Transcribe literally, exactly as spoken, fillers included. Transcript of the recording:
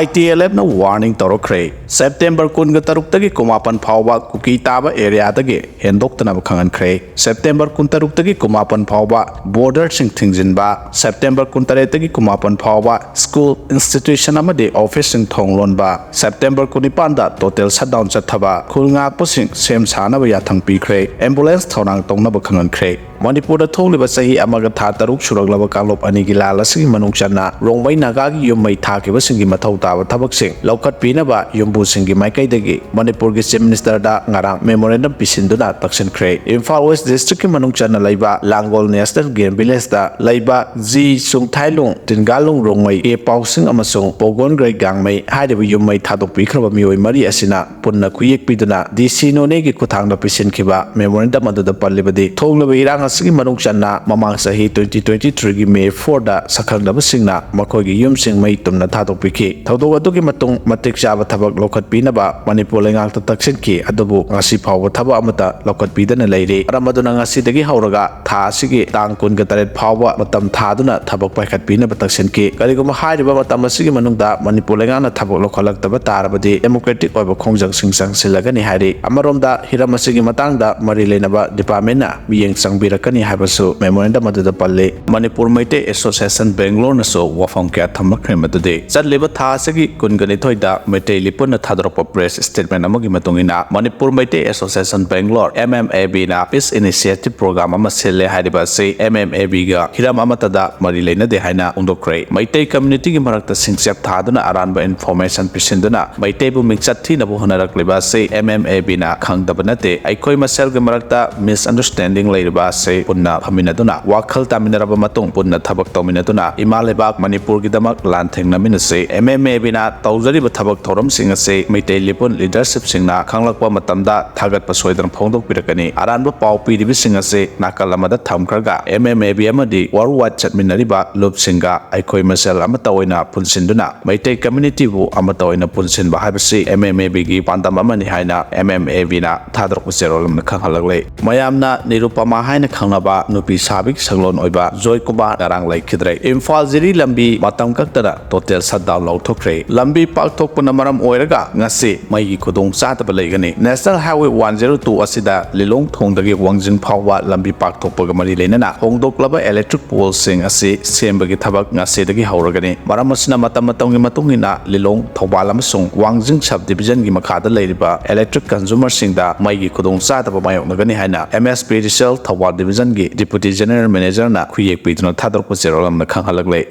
ITLFꯅ warning ꯇꯧꯔꯛꯈ꯭ꯔꯦ꯫ September ꯀꯨꯟꯒ ꯇꯔꯨꯛꯇꯒꯤ ꯀꯨꯟꯃꯥꯄꯟ ꯐꯥꯎꯕ ꯀꯨꯀꯤ ꯇꯥꯕ areaꯗꯒꯤ ꯍꯦꯟꯗꯣꯛꯇꯅꯕ ꯈꯪꯍꯟꯈ꯭ꯔꯦ꯫ September ꯀꯨꯟꯇꯔꯨꯛꯇꯒꯤ ꯀꯨꯟꯃꯥꯄꯟ ꯐꯥꯎꯕ borderꯁꯤꯡ ꯊꯤꯡꯖꯤꯟꯕ, September ꯀꯨꯟꯇꯔꯦꯠꯇꯒꯤ ꯀꯨꯟꯃꯥꯄꯟ ꯐꯥꯎꯕ school, institution ꯑꯃꯗꯤ officeꯁꯤꯡ ꯊꯣꯡ ꯂꯣꯟꯕ, September ꯀꯨꯟꯅꯤꯄꯥꯟꯗ total shutdown ꯆꯠꯊꯕ, ꯈꯨꯜ ꯉꯥꯛꯄꯁꯤꯡ ꯁꯦꯝ ꯁꯥꯅꯕ ꯌꯥꯊꯪ ꯄꯤꯈ꯭ꯔꯦ꯫ Ambulance ꯊꯧꯔꯥꯡ ꯇꯧꯅꯕ ꯈꯪꯍꯟꯈ꯭ꯔꯦ꯫ ꯃꯅꯤꯄꯨꯔꯗ ꯊꯣꯛꯂꯤꯕ ꯆꯍꯤ ꯑꯃꯒ ꯊꯥ ꯇꯔꯨꯛ ꯁꯨꯔꯛꯂꯕ ꯀꯥꯡꯂꯨꯞ ꯑꯅꯤꯒꯤ ꯂꯥꯜ ꯑꯁꯤꯒꯤ ꯃꯅꯨꯡ ꯆꯟꯅ ꯔꯣꯡꯃꯩ ꯅꯥꯒꯥꯒꯤ ꯌꯨꯝ ꯃꯩ ꯊꯥꯈꯤꯕꯁꯤꯡꯒꯤ ꯃꯊꯧ ꯇꯥꯕ ꯊꯕꯛꯁꯤꯡ ꯂꯧꯈꯠꯄꯤꯅꯕ ꯌꯨꯝꯕꯨꯁꯤꯡꯒꯤ ꯃꯥꯏꯀꯩꯗꯒꯤ ꯃꯅꯤꯄꯨꯔꯒꯤ Chief Ministerꯗ ꯉꯔꯥꯡ memorandum ꯄꯤꯁꯤꯟꯗꯨꯅ ꯇꯛꯁꯤꯟꯈ꯭ꯔꯦ꯫ Imphal West Districtꯀꯤ ꯃꯅꯨꯡ ꯆꯟꯅ ꯂꯩꯕ ꯂꯥꯡꯒꯣꯜ National Game Villageꯇ ꯂꯩꯕ ꯖꯤ ꯆꯨꯡꯊꯥꯏꯂꯨꯡ, ꯇꯤꯟꯒꯥꯂꯨꯡ ꯔꯣꯡꯃꯩ, ꯑꯦ ꯄꯥꯎꯁꯤꯡ ꯑꯃꯁꯨꯡ ꯄꯣꯒꯣꯟꯒ꯭ꯔꯩ ꯒꯥꯡꯃꯩ ꯍꯥꯏꯔꯤꯕ ꯌꯨꯝ ꯃꯩ ꯊꯥꯗꯣꯛꯄꯤꯈ꯭ꯔꯕ ꯃꯤꯑꯣꯏ ꯃꯔꯤ ꯑꯁꯤꯅ ꯄꯨꯟꯅ ꯈꯨꯌꯦꯛ ꯄꯤꯗꯨꯅ DC ꯅꯣꯅꯦꯒꯤ ꯈꯨꯠꯊꯥꯡꯗ ꯄꯤꯁꯤꯟꯈꯤꯕ memorandum ꯑꯗꯨꯗ ꯄꯜꯂꯤꯕꯗꯤ, ꯊꯣꯛꯂꯤꯕ ꯏꯔꯥꯡ ꯑꯁꯤꯒꯤ ꯃꯅꯨꯡ ꯆꯟꯅ ꯃꯃꯥꯡ ꯆꯍꯤ twenty twenty-threeꯒꯤ May fourꯗ ꯁꯛꯈꯪꯗꯕꯁꯤꯡꯅ ꯃꯈꯣꯏꯒꯤ ꯌꯨꯝꯁꯤꯡ ꯃꯩ ꯇꯨꯝꯅ ꯊꯥꯗꯣꯛꯄꯤꯈꯤ꯫ ꯊꯧꯗꯣꯛ ꯑꯗꯨꯒꯤ ꯃꯇꯨꯡ ꯃꯇꯤꯛ ꯆꯥꯕ ꯊꯕꯛ ꯂꯧꯈꯠꯄꯤꯅꯕ ꯃꯅꯤꯄꯨꯔ ꯂꯩꯉꯥꯛꯇ ꯇꯛꯁꯤꯟꯈꯤ, ꯑꯗꯨꯕꯨ ꯉꯁꯤ ꯐꯥꯎꯕ ꯊꯕꯛ ꯑꯃꯠꯇ ꯂꯧꯈꯠꯄꯤꯗꯅ ꯂꯩꯔꯤ꯫ ꯃꯔꯝ ꯑꯗꯨꯅ ꯉꯁꯤꯗꯒꯤ ꯍꯧꯔꯒ ꯊꯥ ꯑꯁꯤꯒꯤ ꯇꯥꯡ ꯀꯨꯟꯒ ꯇꯔꯦꯠ ꯐꯥꯎꯕ ꯃꯇꯝ ꯊꯥꯗꯨꯅ ꯊꯕꯛ ꯄꯥꯏꯈꯠꯄꯤꯅꯕ ꯇꯛꯁꯤꯟꯈꯤ꯫ ꯀꯔꯤꯒꯨꯝꯕ ꯍꯥꯏꯔꯤꯕ ꯃꯇꯝ ꯑꯁꯤꯒꯤ ꯃꯅꯨꯡꯗ ꯃꯅꯤꯄꯨꯔ ꯂꯩꯉꯥꯛꯅ ꯊꯕꯛ ꯂꯧꯈꯠꯂꯛꯇꯕ ꯇꯥꯔꯕꯗꯤ democratic ꯑꯣꯏꯕ ꯈꯣꯡꯖꯪꯁꯤꯡ ꯆꯪꯁꯤꯜꯂꯒꯅꯤ ꯍꯥꯏꯔꯤ꯫ ꯑꯃꯔꯣꯝꯗ ꯍꯤꯔꯝ ꯑꯁꯤꯒꯤ ꯃꯇꯥꯡꯗ ꯃꯔꯤ ꯂꯩꯅꯕ departmentꯅ ꯃꯤꯠꯌꯦꯡ ꯆꯪꯕꯤꯔꯛꯀꯅꯤ ꯍꯥꯏꯕꯁꯨ memorandum ꯑꯗꯨꯗ ꯄꯜꯂꯤ꯫ ꯃꯅꯤꯄꯨꯔ ꯃꯩꯇꯩ Association Bangaloreꯅꯁꯨ ꯋꯥꯐꯝ ꯀꯌꯥ ꯊꯝꯂꯛꯈ꯭ꯔꯦ, ꯃꯗꯨꯗꯤ ꯆꯠꯂꯤꯕ ꯊꯥ ꯑꯁꯤꯒꯤ ꯀꯨꯟꯒ ꯅꯤꯊꯣꯏꯗ ꯃꯩꯇꯩ ꯂꯤꯄꯨꯟꯅ ꯊꯥꯗꯣꯔꯛꯄ press statement ꯑꯃꯒꯤ ꯃꯇꯨꯡ ꯏꯟꯅ, Manipur Meitei Association Bangalore, MMABꯅ peace initiative program ꯑꯃ ꯁꯤꯜꯂꯦ ꯍꯥꯏꯔꯤꯕ ꯑꯁꯤ MMABꯒ ꯍꯤꯔꯝ ꯑꯃꯠꯇꯗ ꯃꯔꯤ ꯂꯩꯅꯗꯦ ꯍꯥꯏꯅ ꯐꯣꯡꯗꯣꯛꯈ꯭ꯔꯦ꯫ ꯃꯩꯇꯩ communityꯒꯤ ꯃꯔꯛꯇ ꯁꯤꯡꯆꯞ ꯊꯥꯗꯨꯅ ꯑꯔꯥꯟꯕ information ꯄꯤꯁꯤꯟꯗꯨꯅ ꯃꯩꯇꯩꯕꯨ ꯃꯤꯡꯆꯠ ꯊꯤꯅꯕ ꯍꯣꯠꯅꯔꯛꯂꯤꯕ ꯑꯁꯤ MMABꯅ ꯈꯪꯗꯕ ꯅꯠꯇꯦ꯫ ꯑꯩꯈꯣꯏ ꯃꯁꯦꯜꯒꯤ ꯃꯔꯛꯇ misunderstanding ꯂꯩꯔꯤꯕ ꯑꯁꯤ ꯄꯨꯟꯅ ꯐꯝꯃꯤꯟꯅꯗꯨꯅ, ꯋꯥꯈꯜ ꯇꯥꯃꯤꯟꯅꯔꯕ ꯃꯇꯨꯡ ꯄꯨꯟꯅ ꯊꯕꯛ ꯇꯧꯃꯤꯟꯅꯗꯨꯅ ꯏꯃꯥ ꯂꯩꯕꯥꯛ ꯃꯅꯤꯄꯨꯔꯒꯤꯗꯃꯛ ꯂꯥꯟꯊꯦꯡꯅꯃꯤꯟꯅꯁꯤ꯫ MMABꯅ ꯇꯧꯖꯔꯤꯕ ꯊꯕꯛ ꯊꯧꯔꯝꯁꯤꯡ ꯑꯁꯤ ꯃꯩꯇꯩ ꯂꯤꯄꯨꯟ leadershipꯁꯤꯡꯅ ꯈꯪꯂꯛꯄ ꯃꯇꯝꯗ ꯊꯥꯒꯠꯄ ꯁꯣꯏꯗꯅ ꯐꯣꯡꯗꯣꯛꯄꯤꯔꯛꯀꯅꯤ꯫ ꯑꯔꯥꯟꯕ ꯄꯥꯎ ꯄꯤꯔꯤꯕꯁꯤꯡ ꯑꯁꯤ ꯅꯥꯀꯜ ꯑꯃꯗ ꯊꯝꯈ꯭ꯔꯒ, MMAB ꯑꯃꯗꯤ worldwide ꯆꯠꯃꯤꯟꯅꯔꯤꯕ ꯂꯨꯞꯁꯤꯡꯒ ꯑꯩꯈꯣꯏ ꯃꯁꯦꯜ ꯑꯃꯠꯇ ꯑꯣꯏꯅ ꯄꯨꯟꯁꯤꯟꯗꯨꯅ ꯃꯩꯇꯩ communityꯕꯨ ꯑꯃꯠꯇ ꯑꯣꯏꯅ ꯄꯨꯟꯁꯤꯟꯕ ꯍꯥꯏꯕꯁꯤ MMABꯒꯤ ꯄꯥꯟꯗꯝ ꯑꯃꯅꯤ ꯍꯥꯏꯅ MMABꯅ ꯊꯥꯗꯣꯔꯛꯄ ꯆꯦꯔꯣꯜ ꯑꯃꯅ ꯈꯪꯍꯜꯂꯛꯂꯦ꯫ ꯃꯌꯥꯝꯅ ꯅꯤꯔꯨꯄꯃꯥ ꯍꯥꯏꯅ ꯈꯪꯅꯕ ꯅꯨꯄꯤ ꯁꯥꯕꯤꯒꯤ ꯁꯛꯂꯣꯟ ꯑꯣꯏꯕ ꯖꯣꯏ ꯀꯨꯃꯥꯔ ꯉꯔꯥꯡ ꯂꯩꯈꯤꯗ꯭ꯔꯦ꯫ ꯏꯝꯐꯥꯜ ꯖꯤꯔꯤ ꯂꯝꯕꯤ ꯃꯇꯝ ꯀꯛꯇꯅ total shutdown ꯂꯧꯊꯣꯛ ꯊꯣꯛꯈ꯭ꯔꯦ꯫ ꯂꯝꯕꯤ ꯄꯥꯛꯊꯣꯛꯄꯅ ꯃꯔꯝ ꯑꯣꯏꯔꯒ ꯉꯁꯤ ꯃꯩꯒꯤ ꯈꯨꯗꯣꯡ ꯆꯥꯗꯕ ꯂꯩꯒꯅꯤ꯫ National Highway one zero two ꯑꯁꯤꯗ ꯂꯤꯂꯣꯡ ꯊꯣꯡꯗꯒꯤ ꯋꯥꯡꯖꯤꯡ ꯐꯥꯎꯕ ꯂꯝꯕꯤ ꯄꯥꯛꯊꯣꯛꯄꯒ ꯃꯔꯤ ꯂꯩꯅꯅ ꯍꯣꯡꯗꯣꯛꯂꯕ electric poleꯁꯤꯡ ꯑꯁꯤ ꯁꯦꯝꯕꯒꯤ ꯊꯕꯛ ꯉꯁꯤꯗꯒꯤ ꯍꯧꯔꯒꯅꯤ꯫ ꯃꯔꯝ ꯑꯁꯤꯅ ꯃꯇꯝ ꯃꯇꯝꯒꯤ ꯃꯇꯨꯡ ꯏꯟꯅ ꯂꯤꯂꯣꯡ, ꯊꯧꯕꯥꯜ ꯑꯃꯁꯨꯡ ꯋꯥꯡꯖꯤꯡ sub divisionꯒꯤ ꯃꯈꯥꯗ ꯂꯩꯔꯤꯕ electric consumerꯁꯤꯡꯗ ꯃꯩꯒꯤ ꯈꯨꯗꯣꯡ ꯆꯥꯗꯕ ꯃꯥꯌꯣꯛꯅꯒꯅꯤ ꯍꯥꯏꯅ MSPDCL ꯊꯧꯕꯥꯜ divisionꯒꯤ Deputy General Managerꯅ ꯈꯨꯌꯦꯛ ꯄꯤꯗꯨꯅ ꯊꯥꯗꯣꯔꯛꯄ ꯆꯦꯔꯣꯜ ꯑꯃꯅ ꯈꯪꯍꯜꯂꯛꯂꯦ꯫